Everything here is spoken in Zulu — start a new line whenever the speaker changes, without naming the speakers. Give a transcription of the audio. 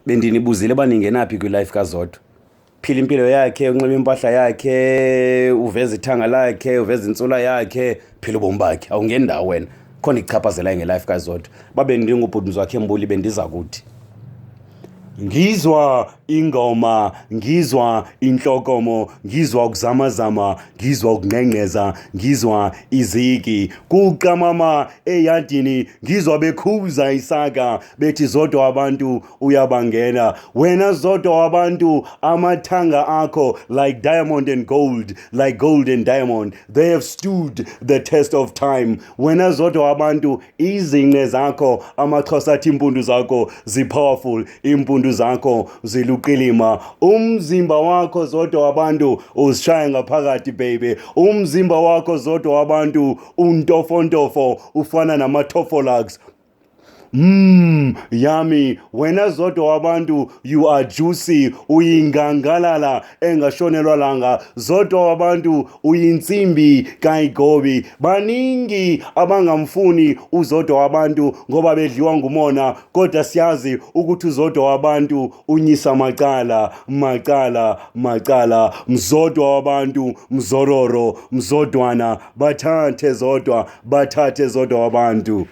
Bendinibuzile uba ningenaphi kwi-life kaZodwa. Phila impilo yakhe, unxiba impahla yakhe, uveza ithanga lakhe, uveza intsula yakhe, phila ubomi bakhe. Awungeni ndawo wena. Khona ikuchaphazelayo nge-life kaZodwa. Babe ndingubhuti Mzwakhe Mbuli bendiza kuthi. Ngizwa ingoma, ngizwa inhlokomo, ngizwa ukuzamazama, ngizwa ukungqengqeza, ngizwa iziki. Kuqamama eyadini, ngizwa bekhuza isaka, bethi Zodwa abantu uyabangena. Wena Zodwa wabantu, amathanga akho like diamond and gold, like gold and diamond. They have stood the test of time. Wena Zodwa wabantu, izinqe zakho, amaXhosa athi impundu zakho zi-powerful, impundu zakho ziluqilima. Umzimba wakho Zodwa wabantu uzishaya ngaphakathi baby. Umzimba wakho Zodwa wabantu untofontofo ufana nama-tofolax. Yami, wena Zodwa wabantu, you are juicy, uyingangalala engashonelwa langa. Zodwa wabantu uyinsimbi kayigobi. Baningi abangamfuni uZodwa wabantu ngoba bedliwa ngumona, kodwa siyazi ukuthi uZodwa wabantu unyisa macala, macala, macala. Mzodwa wabantu, mzororo, mzodwana, bathathe Zodwa, bathathe Zodwa wabantu.